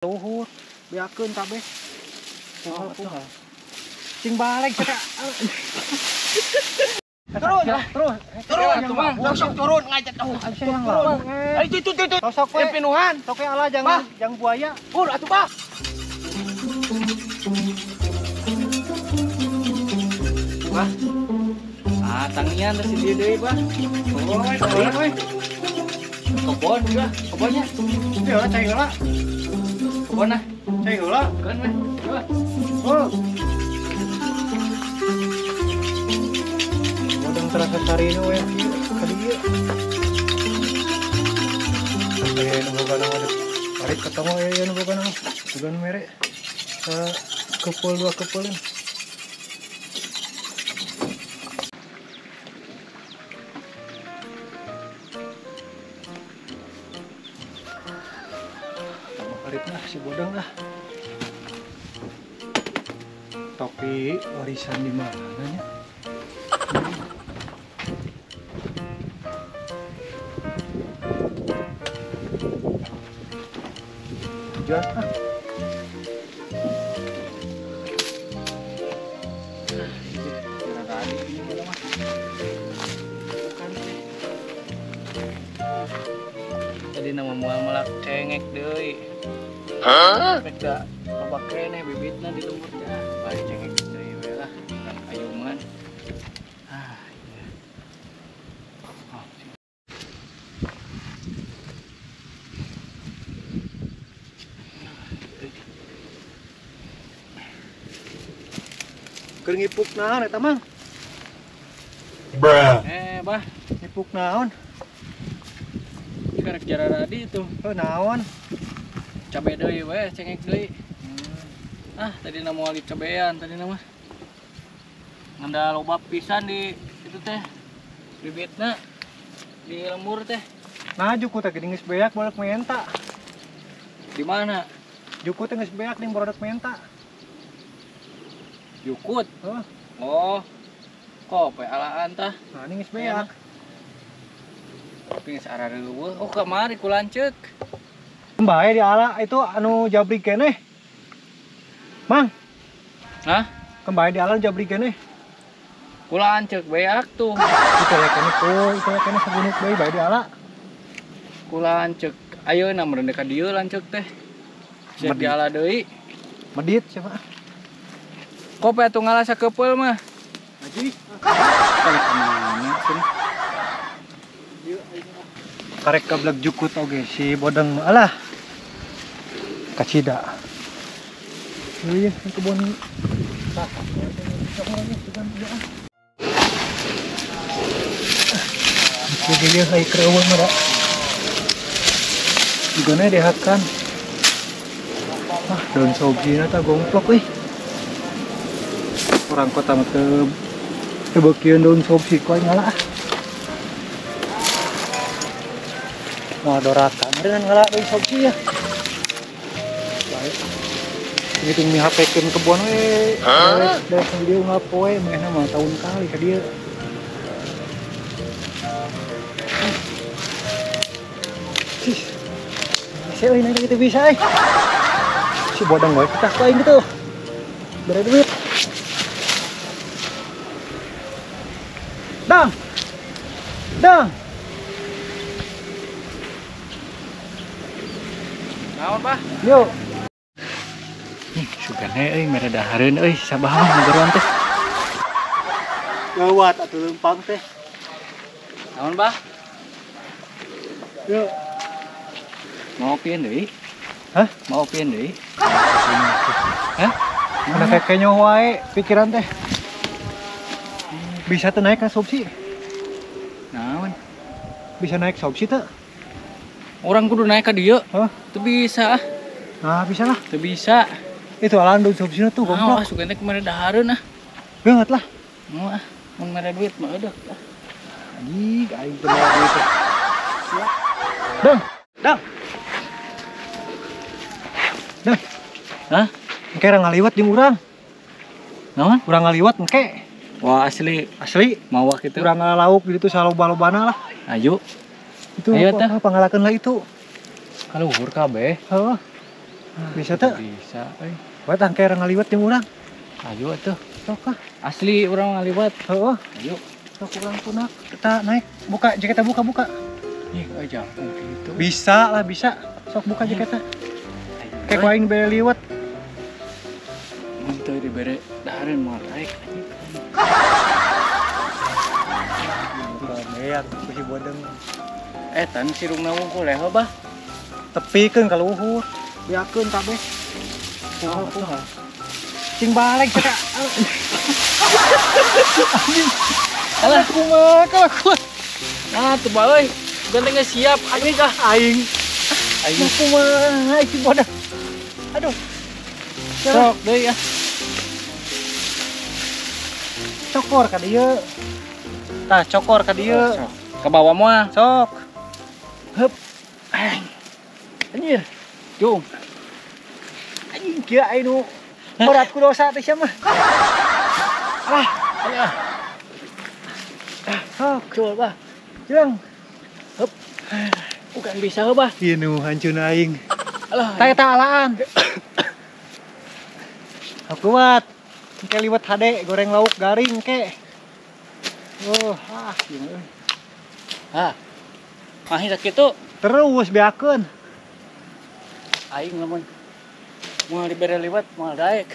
Luhur, beakeun kabeh. Oh, cing balik cek. Turun, terus. Turun, langsung turun ngajak tahu. Turun. Ayo itu itu. Tosok we. Pinuhan. Sok we ala jangan jangan buaya. Pur atuh, Pak. Wah. Ah, tangian teh si dieu deui, Pak. Oh, we. Kebon juga, kebonnya. Ieu cai heula. Kebon ah. Cai heula. Keun we. Oh. Modang terasa sarina we ka dieu. Aya nu boga nama tarik ketemu aya nu boga nama. Boga nu mere. Kepul dua kepulin. Nah, si bodang lah. Topi warisan di mana nya? Jual ah. Tadi nama mual melak cengek deui. Hah? Rek da loba keneh bibitna di lembur teh. Bari cengek deui we lah, urang ayuman. Ah, iya. Oh, keur ngipuk naon eta Mang? Bruh. Bah, ngipuk naon? Karek jararadi itu. Oh, naon? Cabe deui we, cengek deui. Ah, tadi na moal cabean tadi nama. Nganda loba pisan di itu teh. Bibitna di lembur teh. Nah, juku teh geuning geus beak bolek menta. Di mana? Juku teh geus beak ning borodok menta. Jukut? Heuh. Oh. Kok pe alaan tah? Nah, ini geus beak. Tapi geus arareuweuh. Oh, kamari ku lanceuk. Bae di ala itu anu jabrik keneh. Mang. Hah? Kembali di ala jabrik keneh. Ku lanceuk beak tuh. Itu ya keneh tuh, itu ya keneh sagunuk deui bae di ala. Ku lanceuk. Ayeuna meureun ka dieu lanceuk teh. Siap di ala deui. Medit siapa? Kopi atuh ngalah sakepeul mah. Haji. Balik ka mana sini? Karek kablek jukut oge si bodeng alah. Kacida. Iya, kebun. Ieu hai kreuweung mah da. Jigana dihakan. Ah, daun sobjina tah gomplok euy. Orang kota mah teu beukieun daun sobji ku aing ngalah. Wah, doraka meureun ngalah daun sobji ya. Baik. Ngitung mi HP-keun kebon we. Dewek video ngapoe manehna mah tahun kali ka dieu. Ih. Bisa euy naik kitu bisa euy. Si bodong wae kita ku aing gitu. Bere duit. Dang. Dang. Naon, Bah? Yuk. Ih, sugane euy mere dahareun euy sabah mah ngageroan teh. Gawat atuh leumpang teh. Naon, Bah? Yuk. Mau pieun deui? Hah? Mau pieun deui? Hah? Mana kekenyo wae pikiran teh. Bisa teu naik ka sobsi? Naon? Bisa naik sobsi teu? Orang kudu naik ka dieu. Hah? Teu bisa ah. Nah, bisa lah. Teu bisa. Itu alaan daun sobsina tuh gomplok. Ah, sugana kemarin dahareun ah. Banget lah. Mau ah, mun mere duit mah eueuh. Anjing, aing teu mere duit. Dang, dang. Dang. Hah? Engke urang ngaliwat jeung urang. Naon? Urang ngaliwat engke. Wah, asli. Asli. Mawa kitu. Urang ngalauk di ditu saloba-lobana lah. Ayo. Itu ayo apa, pangalakeun lah itu. Kaluhur kabeh. Heeh. Bisa teu? Bisa euy. Bae tangke ngaliwet jeung urang. Ayo atuh. Sok ah. Asli urang ngaliwet. Heeh. Ayo. Sok urang tunak. Kita naik, buka jaketnya, buka. Ih, aja gitu. Bisa lah, bisa. Sok buka jaketnya. Kayak aing bere liwet. Mun teu dibere dahareun moal naik anjing. Beak ku si bodeng. Tan sirungna wungkul leho bah. Tepikeun ka luhur. Beakeun kabeh. Kumaha. Cing balik cek. Anjing. Alah kumaha kalakuan. Nah, tuh bah euy. Ganteng geus siap anjing ah aing. Aing kumaha si bodeng. Aduh. Sok deui ah. Cokor ka dieu. Tah cokor ka dieu. Ke bawah moal. Sok. Hup. Anjir. Jung. Anjing kieu aing nu berat ku dosa teh sia mah. Alah, ayo. Sok, coba bah. Jeung. Hup. Bukan bisa bah. Ieu nu hancurna aing. Alah. Tah eta alaan. Sok kuat. Engke liwet hade goreng lauk garing ke. Oh, ah ieu euy. Hah. Mahi sakitu. Terus beakeun. Aing lamun moal dibere liwet moal daek.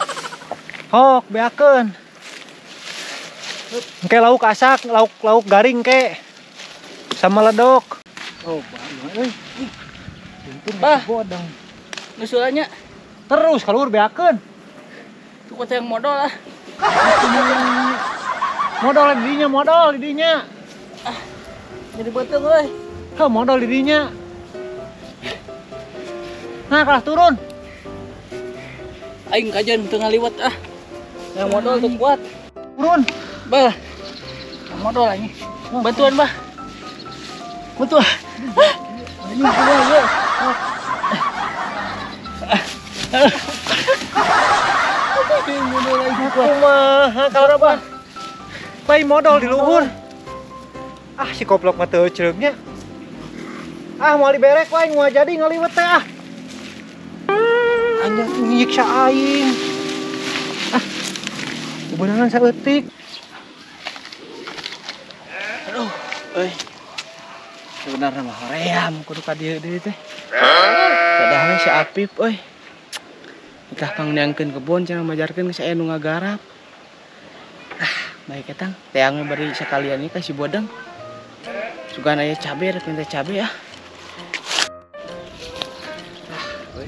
Hok beakeun. Engke lauk asak, lauk garing ke. Sama ledok. Oh, bah euy. Untung bah bodeng. Nusulannya terus kaluhur beakeun. Tuh kota yang modal ah. Modal di dinya, modal di dinya. Ah, jadi beuteung euy. Heuh, modal di dinya. Nah, kalah turun. Aing kajian teu ngaliwet ah. Yang modal tuh kuat. Turun. Bah. Yang modal anjing. Bantuan, bah. Bantuan. Ini kumaha ieu? Modal aing kuat. Kumaha kalau bah? Lain modal di luhur. Ah, si koplok mah teu euceungnya. Ah, moal diberek wae moal jadi ngaliwet teh ah. Anjing nyiksa aing. Ah. Bebenangan saeutik. Aduh, euy. Sebenarnya mah hoream kudu ka dieu deui teh. Padahal si Apip euy. Itah pangneangkeun kebon cenah majarkeun geus aya nu ngagarap. Ah, baik etang, teang bari sakalian ieu ka si bodeng. Sugan aya cabe rek minta cabe ah. Ah, euy.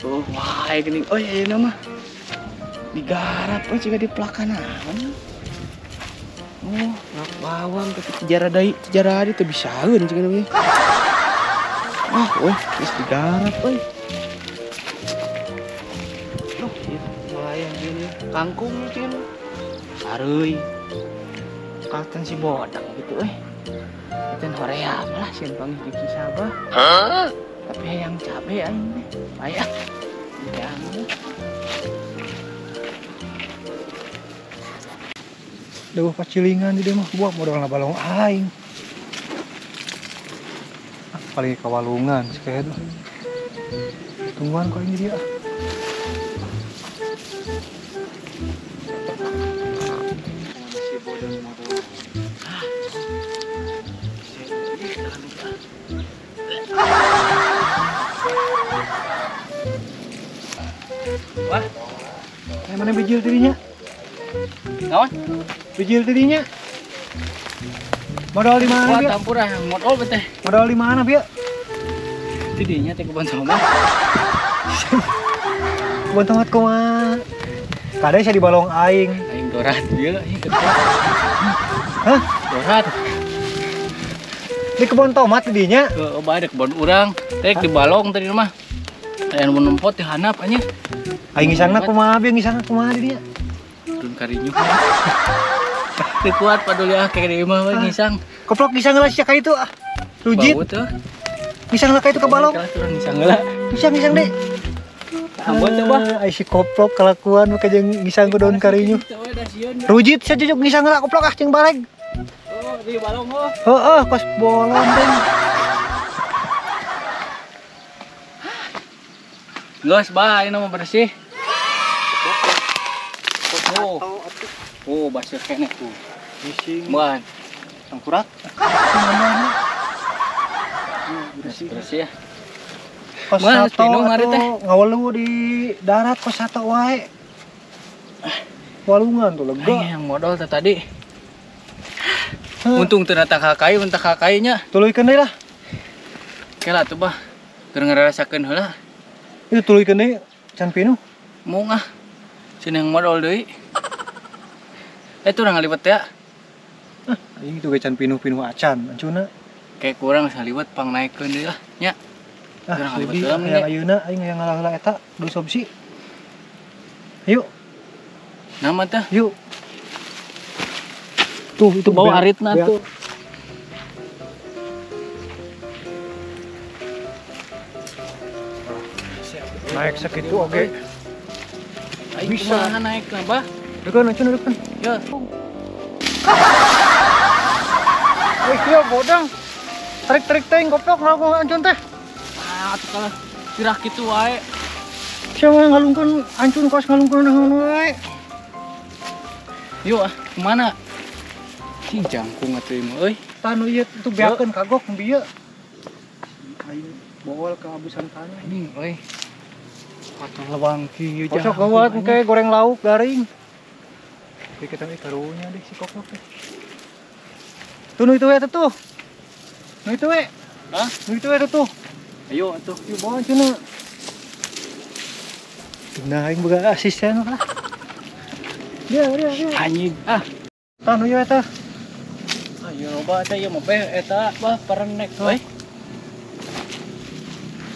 Oh, wah, geuning euy ayeuna mah. Digarap euy jiga dipelakan naon. Oh, lak bawang tapi sejarah deui, sejarah teu bisaeun cenah we. Wah, euy, geus digarap euy. Loh, ieu lumayan ieu kangkung cenah. Areuy. Kalten si bodang gitu euy. Itu hoream lah sieun panggih di Kisabah. Hah? Tapi hayang cabe aing teh. Payah. Jangan. Duh pacilingan di dieu mah buah modalna balong aing. Ah, paling kawalungan si kehed mah. Tungguan kok ini dia. Si bodong modal. Wah, mana bijil dirinya? Naon? Bijil dirinya. Modal di mana, Bia? Wah, tampur ah, modal teh. Modal di mana, Bia? Tidinya teh kebon tomat. Kebon tomat kumaha? Kade sia di balong aing. Aing dorat ieu ih. Hah? Dorat. Di kebon tomat tidinya? Heeh, bae di kebon urang. Teh di balong tadi mah. Aya nu nempot di handap anjing. Aing ngisangna kumaha, Bia? Ngisangna kumaha di dinya? Turun karinyuh. Teu kuat paduli ah kayak di imah we ngisang. Koplok ngisang heula sia ka itu ah. Rujit. Bau teh. Ngisang heula ka itu ka balong. Turun ngisang heula. Ngisang deh. Ambon teh bah. Ai si koplok kelakuan make jeung ngisang ku daun karinyuh. Rujit sia jujuk ngisang heula koplok ah jeung baleg. Oh, di balong oh. Heeh, kos bolon teh. Geus bah ayeuna mah bersih. Oh. Oh, baseuh keneh tuh. Bising. Buan. Tangkurak. Bersih bersih ya. Kos sato ngawelu di darat kos sato wae. Walungan tuh lega. Yang modal teh tadi. Untung teu datang ka kai, mentah ka kai nya. Tuluykeun deui lah. Oke lah tuh bah. Keur ngarasakeun heula. Itu tuluykeun deui can pinuh. Mung ah. Sini yang modal deui. Tuh urang ngaliwet ya. Ah, aing itu ge can pinuh-pinuh acan ancuna. Kayak kurang ngaliwet pang naikeun deui lah nya. Ah, sudi hayang ayeuna aing hayang ngalah-heula eta deui sobsi. Yuk. Nama teh? Yuk. Tuh itu bawa aritna tuh. Naik segitu oke. Bisa naik lah, Bah. Dekan ancun dekan. Ya. Wih, iya bodang. Tarik-tarik teh goblok ngaku ancun teh. Ah, atuh kalah tirah kitu wae. Siapa ngalungkeun ancun kos ngalungkeun naon wae. Yuk ah, kemana? Cing jangkung atuh ieu euy. Tanu ieu itu beakeun kagok bieu. Aing bowol ke abusan tanah. Anjing euy. Patah lewang kieu jang. Kocok gawat engke goreng lauk garing. Tapi kita euy karunya deh si koplok teh. Tuh nu itu we tuh. Nu itu we. Hah? Nu itu we tuh. Ayo atuh. Yuk bawa cenah. Nah, aing boga asisten lah. Dia. Anjing ah. Tah nu ieu eta. Ayo loba teh ieu mah beh eta bah parenek euy.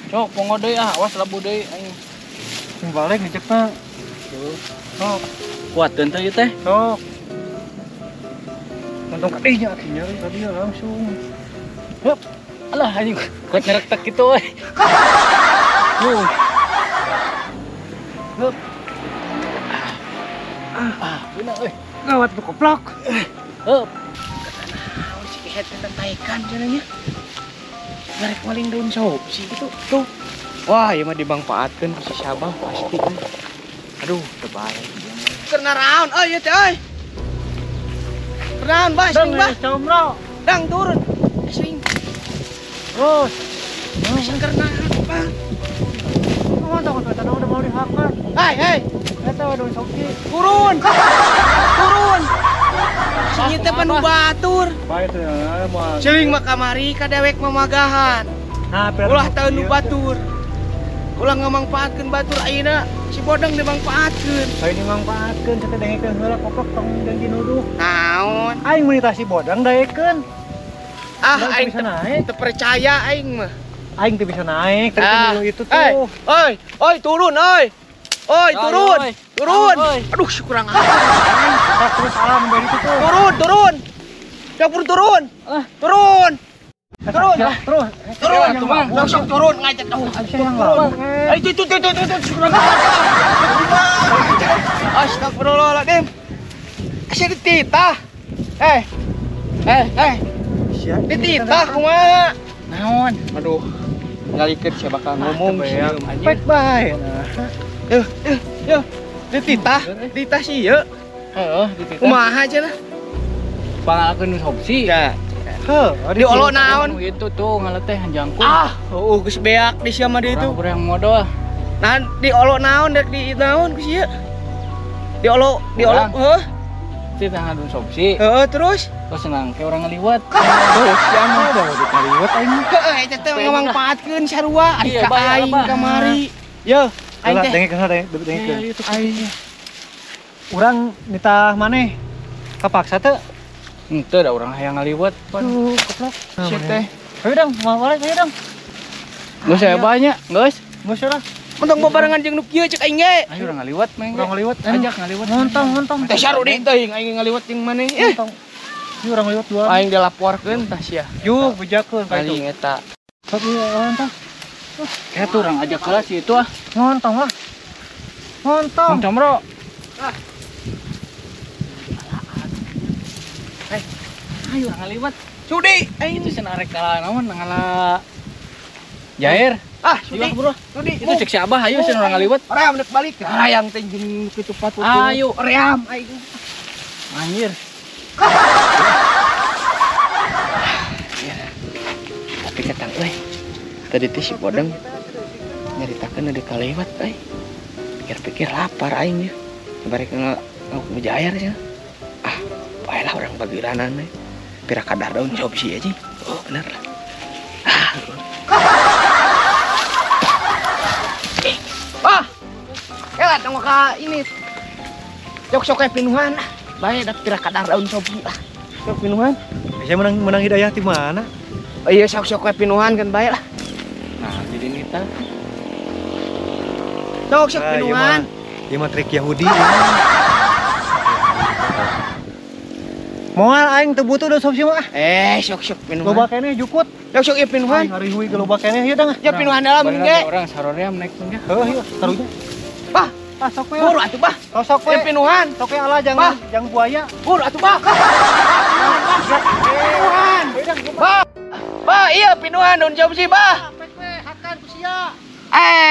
Cok pongo deui ah, awas labu deui aing. Sing balik ngejekna. Tuh. Sok. Kuateun teh ieu teh. Sok. Untung kadinya akhirnya tadi langsung. Hup. Alah anjing kuat ngerektek kitu euy. Tuh. Hup. Ah, bener euy. Gawat tuh koplok. Hup. Naon si kehet tentang taikan cenah nya. Ngarek maling daun sobsi gitu. Tuh. Wah, ieu mah dimangpaatkeun ku si Sabah pasti kan. Aduh, teu bae. Keur naraon euy ieu teh euy. Keur naon bah sing bah. Comro. Dang turun. Sing. Terus. Sing keur naon bah. Mantap eta udah mau dihakar. Hei, hei. Eta daun sobsi. Turun. Turun. Sing teh panu batur. Bae teh moal. Celing mah kamari ka dewek mamagahan. Nah, ulah taeun nu batur. Ulah ngamangpaatkeun batur ayeuna si bodeng dimangpaatkeun. Lain dimangpaatkeun cenah dengekeun heula koplok tong janji nuduh. Naon? Aing meuni si bodeng daekeun. Ah, aing bisa naik. Teu percaya aing mah. Aing teu bisa naik, tadi itu tuh. Oi, oi, oi turun oi. Oi, turun. Turun. Aduh, si kurang ajar. Terus alam dari itu tuh. Turun, turun. Dapur turun. Turun. Turun. Terus. Turun, langsung turun ngajak tahu. Turun. Itu kurang ajar. Astagfirullahaladzim. Sia dititah. Eh. Dititah kumaha? Naon? Aduh. Ngalikeun sia bakal ngomong sih anjing. Baik bae. Nah. Yuh, yuh. Dititah, dititah sih ieu. Heeh, dititah. Kumaha cenah? Pangalakeun sobsi. Ya. Heuh, diolo naon? Itu tuh ngaleteh jangkung. Ah, heuh geus beak di sia mah di itu. Kurang modal. Nah, diolo naon dek di naon ku sia? Diolo, heuh. Titah ngadun sobsi. Heeh, terus? Terus senang ke orang ngaliwat. Tuh, sia mah udah ngaliwat aing. Heeh, eta teh ngamangpaatkeun sarua ari ka aing kamari. Yo, aing teh. Dengekeun heula, dengekeun. Aing. Urang nitah maneh kapaksa teu? Henteu da urang hayang ngaliwat. Tuh, koplok. Sia teh. Ayo dong, mau balik ayo dong. Geus aya banyak, geus. Geus lah. Mentong babarengan jeung nu kieu cek aing ge. Ayo urang ngaliwat mah. Urang ngaliwat, ajak ngaliwat. Ngontong. Teh sarudi teuing aing ngaliwat jeung maneh. Ngontong. Ieu urang ngaliwat dua. Aing dilaporkeun tah sia. Yuk, bejakeun ka itu. Aing eta. Sok ieu ngontong. Eh tuh urang ajak heula si itu ah. Ngontong lah. Ngontong. Mang Comro. Ah. Eh, ayo urang ngaliwat. Sudi, aing itu cenah arek kalah naon ngala jair. Ah, sudi. Sudi. Itu cek si Abah ayo cenah urang ngaliwet. Hoream deuk balik. Hayang teh jeung kitu patut. Ayo. Hoream aing. Anjir. Tapi ketang euy. Tadi teh si Bodeng nyaritakeun ada kalewat euy. Pikir-pikir lapar aing ya. Barek ngauk mujair cenah. Ah, bae lah urang bagiranan euy. Pira kadar daun sobsi aja. Oh, bener lah. Ah. Ah. Elah dong ka ini. Sok-sok kayak pinuhan lah. Bae dak pira kadar daun sobsi lah. Sok pinuhan. Saya menang hidayah di mana? Oh iya sok-sok kayak pinuhan kan bae lah. Nah, jadi nita. Sok-sok pinuhan. Ieu mah trik Yahudi. Moal aing teu butuh daun sobsi mah. Eh, sok-sok pinuhan. Loba keneh jukut. Sok-sok ieu pinuhan. Ngarihui ge loba keneh ieu dang. Ya pinuhan dalam ge. Orang saroream naik teh. Heuh, ieu taruhnya. Bah, ah sok we. Buru atuh bah. Sok we. Ieu pinuhan. Sok we ala jangan jangan buaya. Buru atuh bah. Pinuhan. Bah. Bah, iya pinuhan daun sobsi bah. Pek we hakan ku sia. Eh.